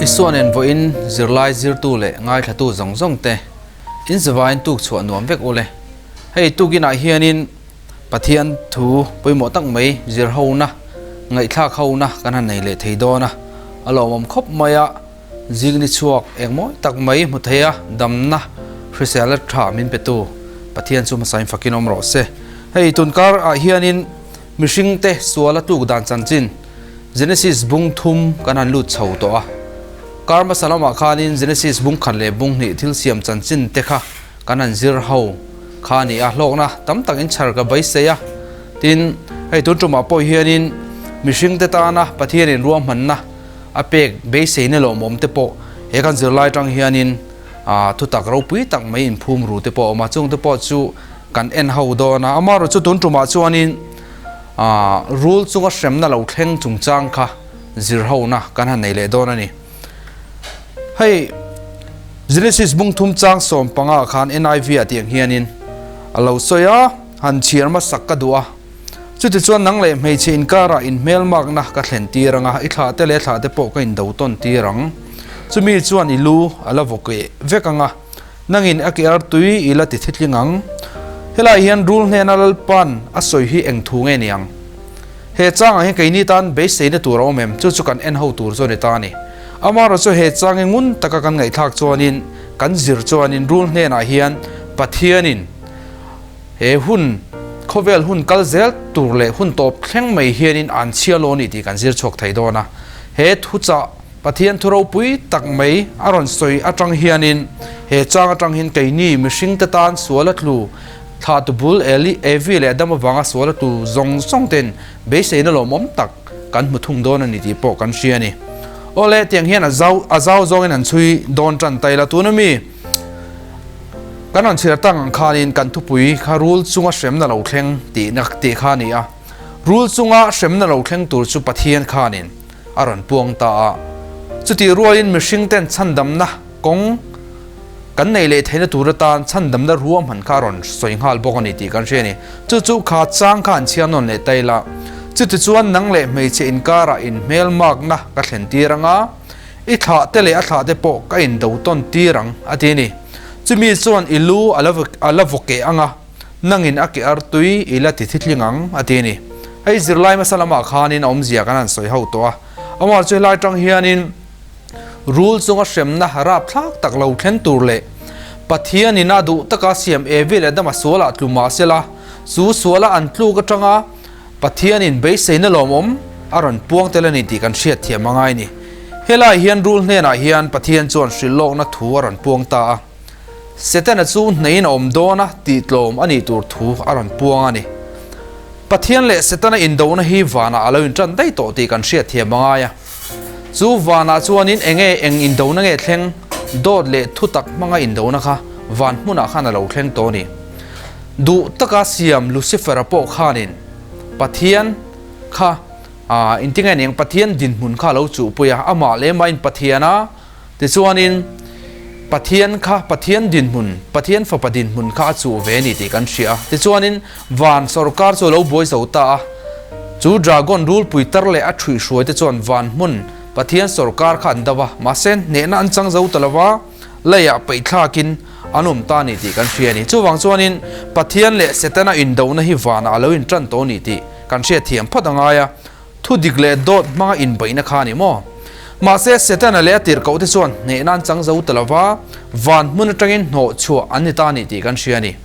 Isua nen vawiin zirlai zirtu leh ngaithlatu zawng zawng te in zavaiin tuk chhuah nuam vek ule. Hei tukinah hianin Pathian thu pawimawh tak mai zir hona, ngaihthlak hona kan han nei leh thei dawn a, a lawmawm khawp mai a, zing ni chhuak eng mawi tak mai hmu thei a, damna hriselna tha min petu Pathian chu hmasain fakin awm rawh se. Hei tunkar ah hianin mihringte suala tluk dan chanchin Genesis bung thum kan han lut chho tawh a, kar hmasa lamah khanin Genesis bung khat leh bung hnih thil siam chanchin te kha Kan han zir ho kha a ni a, hlawkna tam tak in chhar ka beisei a. Tin, hei tun tumah pawh hianin mihringte tana Pathianin ruahmanna a pek beiseina lawmawm te pawh he kan zirlai atang hianin thutak ropui tak mai inphum ru te pawh a awm a, chungte pawh chu kan en ho dawn a. Amaherawhchu chu tun tumah chuanin rul chunga hremna lo thleng chungchang kha zir hona kan han nei leh dawn a ni. Hei Genesis bung thum chang 15 ah khan NIV ah tiang hianin a lo sawi a, han chhiar hmasak ka duh a. Chutichuan nang leh hmeichhe inkarah inhmelmakna ka thlen tir ang a, i thlah te leh thlah te pawh ka indo tawn tir ang. Chumi chuan i lu a la vawk vek ang a, nangin a ke artui i la ti thitling ang. Helaiah hian rul hnena Lalpa'n a sawi hi eng thu nge ni ang? He changah hian keini tan beiseina tur a awm em? Chu chu kan en ho tur chu a ni ta a ni. Amaherawhchu he chang hi ngun taka kan ngaihthlak chuanin, kan zir chuanin rul hnenah hian Pathianin he hun, khawvel hun kal zel tur leh hun tawp thleng mai hianin an chhia lo a ni tih kan zir chhuak thei dawn a. He thuchah Pathian thu ropui tak mai a rawn sawi atang hianin he chang atang hian keini mihringte tan sual a tlu thlah tu bul Eli, Evi leh Adam avanga sual a tlu zawng zawng ten beiseina lawmawm tak kan hmu thung dawn a ni tih pawh kan hria a ni. Awle, tiang hian a zau a zau zawngin an chhui dawn tan ta ila tuna mi kan rawn chhiar tang ang khanin kan thupui kha rul chunga hremna lo thleng tihna tih kha a ni a. Rul chunga hremna lo thleng tur chu Pathian khanin a rawn puang ta a. Chutih rualin mihring ten chhandamna kawng kan neih leh theihna tur atan chhandamna ruahman kha a rawn sawi nghal bawk a ni tih kan hria a ni. Chu chu kha chang kha an chhiar nawn leh ta ila. Chutichuan nang leh hmeichhe inkarah inhmelmakna ka thlen tir ang a, i thlah te leh a thlah te pawh ka indo tawn tir ang, a ti a ni. Chumi chuan i lu a la vawkeh ang a. Nangin a ke artui i la ti thitling ang, a ti a ni. Hei zirlai hmasa lamah khanin a awmzia kan han sawi ho tawh a. Amah chu helai tang hianin rul chunga hremna rapthlak tak lo thlen tur leh Pathianin a duh taka siam Evi leh Adama sualah tlu mah sela, chu suala an tluk atanga Pathianin beiseina lawmawm a rawn puang tel a ni tih kan hriat thiam a ngai ni. Helai hian rul hnenah hian Pathian chuan hrilhlawkna thu a rawn puang ta a. Setana chu hneiin a awm dawn a tih tlawm a nih tur thu a rawn puang a ni. Pathian leh Setana indona hi vanah a lo inṭan daih tawh tih kan hriat thiam a ngai a. Chu vanah chuanin enge eng indona nge thleng, dawt leh thutak hmanga indona kha van hmunah khan a lo thleng tawh a ni. Duh taka siam Lucifer-a pawh khanin Pathian kha intinge eng Pathian dinhmun kha a lo chuhpui a, amah leh amahin Pathiana Tichuanin, Pathian kha Pathian dinhmun, Pathian Fapa dinhmun kha a chuh ve a ni tih kan hria a. Tichuanin, van sawrkar chu a lo buai zo ta a. Chu dragon rulpui tar leh a ṭhuihhruai te chuan van hmun Pathian sawrkar kha an do a, mahse hnehna an chang zo ta lo va, leiah peihthlakin an awm ta a ni tih kan hria a ni. Chuvang chuanin, Pathian leh Setana indona hi vanah a lo inṭan tawh a ni tih kan hriatthiam phawt a ngai a. Thu dik leh dawt hmanga inbeihna kha a ni maw? Mahse, Setana leh a tirhkoh te chuan hnehna an chang zo ta lo va, van hmun atangin hnawh chhuah an ni ta a ni tih kan hria a ni.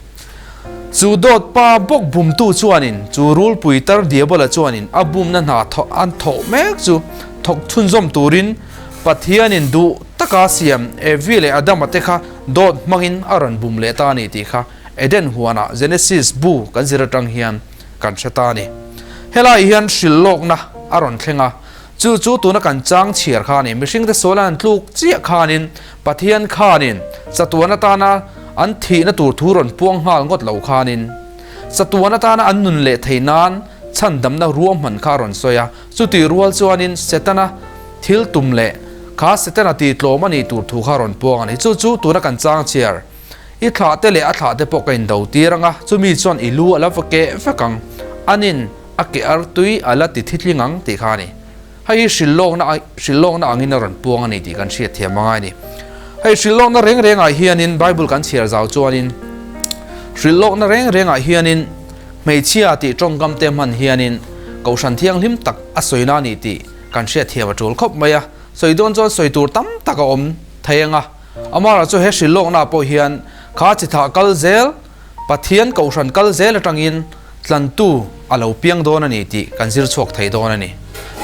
Chu dawt pa bawk bumtu chuanin chu rulpui tar Diabola chuanin a bumna hna thawh an thawh mek chu thawk chhunzawm turin Pathianin duh taka siam Evi leh Adama te kha dawt hmangin a rawn bum leh ta a ni tih kha Eden huanah Genesis bu kan zir atang hian kan hre ta a ni. Helai hian hrilhlawkna a rawn thleng a, chu chu tuna kan chang chhiar kha a ni. Mihringte sual an tluk chiah khanin Pathian khanin chatuan atana an thihna tur thu rawn puang nghal ngawt lo khanin chatuan atana an nun leh thei nan chhandamna ruahman kha a rawn sawi a. Chutih rual chuanin Setana thil tum leh kha Setana tihtlawm a nih tur thu kha a rawn puang a ni. Chu chu tuna kan chang chhiar. I thlah te leh a thlah te pawh ka indo tir ang a, chumi chuan i lu a la va keh vek ang, anin a ke artui a la ti thitling ang tih kha a ni. Hei hi hrilhlawkna hrilhlawkna angin a rawn puang a ni tih kan hriat thiam a ngai a ni. Hei hrilhlawkna reng rengah hianin Bible kan chhiar zau chuanin hrilhlawkna reng rengah hianin hmeichhia tih tawngkam te hman hianin Kohhran thianghlim tak a sawina a ni tih kan hriat thiam a tul khawp mai a. Sawi dawn chuan sawi tur tam tak a awm thei ang a. Amaherawhchu he hrilhlawknaah pawh hian kha chi thah kal zel Pathian Kohhran kal zel atangin tlantu a lo piang dawn a ni tih kan zir chhuak thei dawn a ni.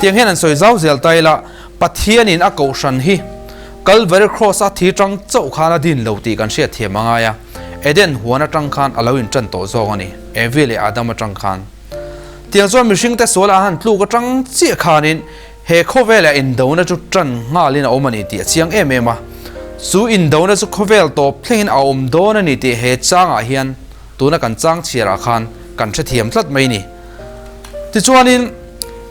Tiang hian an sawi zau zel ta ila, Pathianin a Kohhran hi Kalvary Cross a thi tang chauh khan a din lo tih kan hriat thiam a ngai a, Eden huan atang khan a lo intan tawh zawk a ni, Evi leh Adam atang khan. Tiang chuan mihringte sual an han tluk atang chiah khanin He khawvelah indona chu tan nghalin a awm a ni tih a chiang em em a. Chu indona chu khawvel tawp thlengin a awm dawn a ni tih he changah hian tuna kan chang chhiarah khan kan hrethiam tlat mai ni. Tichuanin,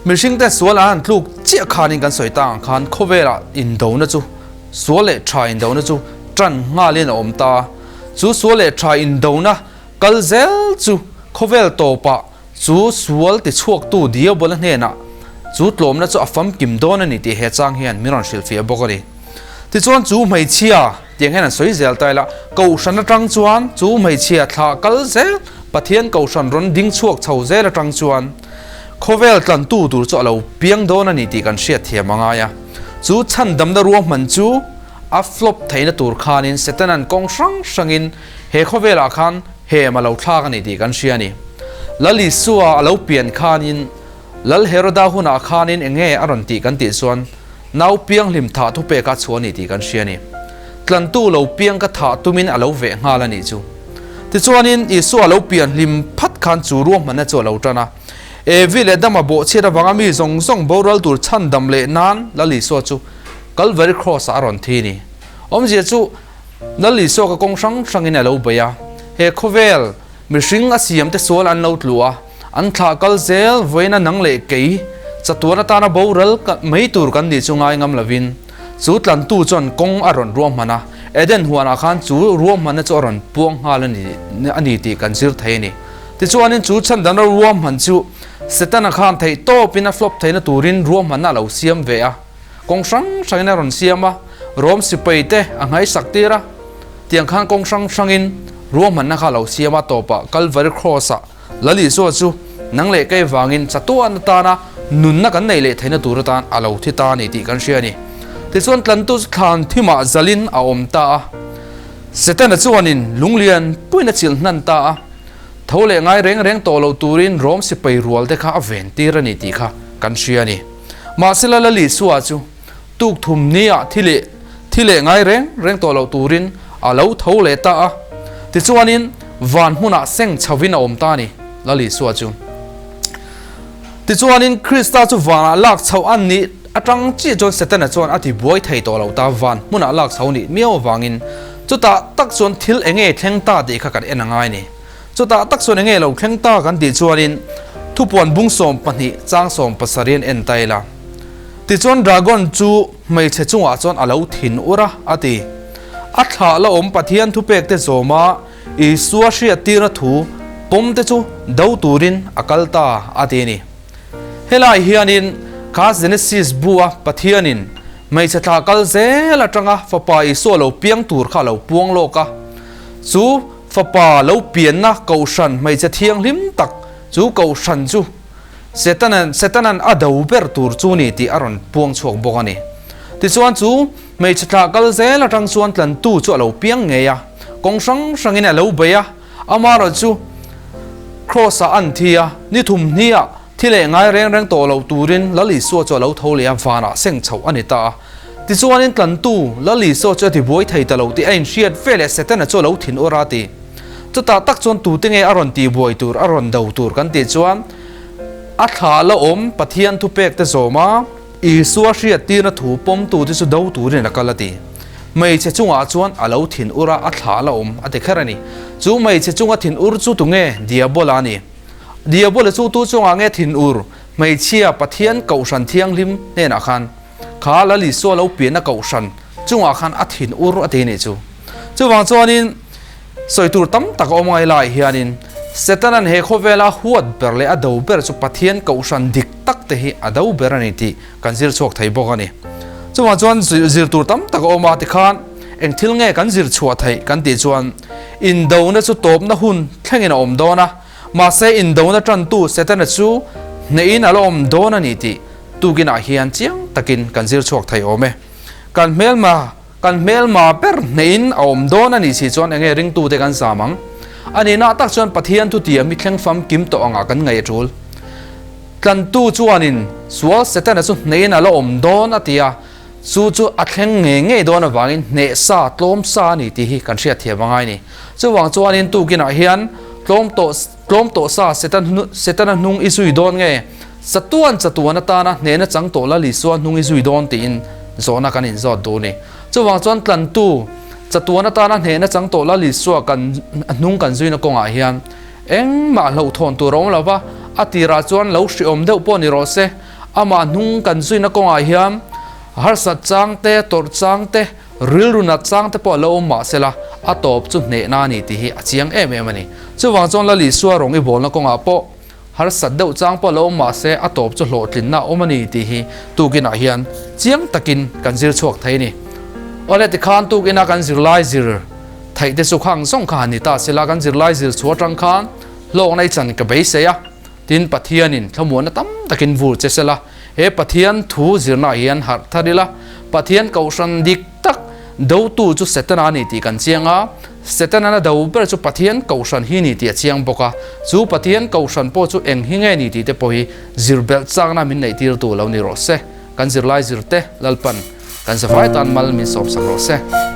mihringte sual an han tluk chiah khanin kan sawi ta ang khan khawvelah indona chu sual leh tha indona chu tan nghalin a awm ta a. Chu sual leh tha indona kal zel chu khawvel tawpah Chu sual tichhuaktu Diabola hnenah chu tlawmna chu a famkim dawn a ni tih he chang hian min rawn hrilhfiah bawk a ni. Tichuan chu hmeichhia tiang hian an sawi zel ta ila, Kohhran atang chuan chu hmeichhia thlah kal zel, Pathian Kohhran rawn ding chhuak chho zel atang chuan khawvel tlantu tur chu a lo piang dawn a ni tih kan hriat thiam a ngai a. Chu chhandamna ruahman chu a flop theihna tur khanin Setana'n kawng hrang hrangin he khawvelah khan Hem a lo thlak a ni tih kan hria a ni. Lal Isua a lo pian khanin Lal Heroda hunah khanin eng nge a rawn tih kan tih chuan nau pianghlim thah thupek a chhuah a ni tih kan hria a ni. Tlantu lo piang ka thah tumin a lo veh nghal a nih chu. Tichuanin Isua a lo pian hlim phat khan chu ruahmanna chu a lo tan a. Evi leh Adama bawhchhiat avanga mi zawng zawng boral tur chhandam leh nan Lal Isua chu Kalvari Cross-ah a rawn thi a ni. Awmzia chu Lal Isua ka kawng hrang hrangin a lo bei a, he khawvel mihring a siamte sual an lo tlu a, an thlah kal zel vawiin a nang leh kei chatuan atana boral mai tur kan nih chu ngai ngam lovin chu tlantu chuan kawng a rawn ruahman a, Eden huanah khan chu ruahmanna chu a rawn puang nghal a ni tih kan zir thei a ni. Tichuanin chu chhandamna ruahman chu Setana khan theih tawpin a flop theihna turin ruahmanna a lo siam ve a. Kawng hrang hrangin a rawn siam a, Rom sipai te a nghaisak tir a, tiang khan kawng hrang hrangin ruahmanna kha a lo siam a, tawpah Kalvari Cross-ah Lal Isua chu nang leh kei vangin chatuan atana nunna kan neih leh theihna tur atan a lo thi ta a ni tih kan hria a ni. Tichuan tlantu chu thlan thimah zalin a awm ta a, Setana chuanin lunglian puiin a chilh hnan ta a, tho leh ngai reng reng tawh lo turin Rom sipai rual te kha a ven tir a ni tih kha kan hria a ni. Mahsela Lal Isua chu tuk thum nia thi leh thi leh ngai reng reng tawh loh turin a lo tho leh ta a. Tichuanin van hmunah seng chhovin a awm ta a ni, Lal Isua chu. Tichuanin Krista chu vanah lak chhoh an nih atang chiah chuan Setana chuan a ti buai thei tawh lo ta, van hmunah lak chho nih miau avangin chutah tak chuan thil eng nge thleng ta tih kha kan en a ngai a ni. Chutah tak chuan enge lo thleng ta kan tih chuanin thupuan bung 12 chang 70 an en ta ila. Tichuan dragon chu hmeichhe chungah chuan a lo thin ur a, a ti. A thlah la awm Pathian thupek te zawma Isua hriattirna thu pawm te chu do turin a kal ta a ti a ni. Helai hianin kha Genesis bu a Pathianin hmeichhe thlah kal zel atanga fapa Isua lo piang tur kha a lo puang lawk a, chu Fapa lo pianna Kohhran hmeichhe thianghlim tak chu Kohhran chu Setanan Setanan a do ber tur chu ni tih a rawn puang chhuak bawk a ni. Tichuan chu hmeichhe thlah kal zel atang chuan tlantu chu a lo piang ngei a, kawng hrang hrangin a lo bei a, amaherawh chu Kraws-ah an thi a, ni thumhniah Thi leh ngai reng reng tawh loh turin Lal Isua chu a lo tho leh a, vanah seng chhoh a ni ta a. Tichuanin tlantu Lal Isua chu a ti buai thei ta lo tih a inhriat ve leh Setana chu a lo thin ur a ti. Chutah tak chuan tute nge a rawn ti buai tur, a rawn do tur kan tih chuan a thlah la awm Pathian thupek te zawm a, Isua hriattirna thu pawmtute chu do turin a kal a ti. Hmeichhe chungah chuan a lo thin ur a, a thlah la awm a ti kher a ni. Chu hmeichhe chunga thin ur chu tunge? Diabola a ni. Diabola chu tu chungah nge thinur hmeichhia Pathian Kohhran Thianghlim hnenah khan kha Lal Isua lo pianna Kohhran chungah khan a thinur a ti a nih chu. Chuvang chuanin sawi tur tam tak a awm ngai lai hianin Setana'n he khawvela a huat ber leh a do ber chu Pathian kohhran dik tak te hi a do ber a ni tih kan zir chhuak thei bawk a ni. Chuvang chuan zir tur tam tak a awm a, tikhan eng thil nge kan zir chhuah theih kan tih chuan indona chu tawpna hun thlengin a awm dawn a, mahse indona tantu Setana chu hnehin a la awm dawn a ni tih tukinah hian chiang takin kan zir chhuak thei awm e. Kan hmelma Kan hmelma ber hnehin a awm dawn a nih si chuan enge ringtute kan zam ang? A nihna tak chuan Pathian thutiam hi thleng famkim tawh angah kan ngaih a tul. Tlantu chuanin sual Setana chu hnehin a la awm dawn a ti a, chu chu a thleng ngei ngei dawn avangin hneh sa, tlawm sa a ni tih hi kan hriatthiam a ngai a ni. Chuvang chuanin tukinah hian tlawm tawh tlawm tawh sa Setan Setana hnung i zui dawn nge? Chatuan chatuan atana hnehna chang tawh Lal Isua hnung i zui dawn tiin zawhna kan inzawt duh a ni. Chuvang chuan tlantu chatuan atana hnehna chang tawh Lal Isua kan hnung kan zuina kawngah hian engmah hlauhthawn tur a awm lo va, a tirah chuan lo hriawm deuh pawh ni rawh se, amah hnung kan zuina kawngah hian harsat chang te, tawrh chang te, rilru nat chang te pawh a lo awm mah se la, a tawp chu hnehna a ni tih hi a chiang em em a ni. Chuvang chuan Lal Isua rawng i bawlna kawngah pawh Harsat deuh chang pawh lo awm mah se a tawp chu hlawhtlinna a awm a ni tih hi tukinah hian chiang takin kan zir chhuak thei a ni. Awle tikhan tukina kan zirlai zir theih te chu khang zawng kha han ni ta sela kan zirlai zir chhuah atang khan hlawkna i chan ka beisei a, tin Pathianin thlamuanna tam takin vur che sela he Pathian thu zirnaah hian harh thar ila Pathian kohhran dik tak dotu chu Setana a ni tih kan chiang a, Setana'n a do ber chu Pathian kohhran hi ni tih a chiang bawk a, chu Pathian kohhran pawh chu eng hi nge ni tih te pawh hi zir belh chakna min neih tirtu lo ni rawh se. Kan zirlai zirte Lalpan kan zavai tan mal min sawmsak rawh se.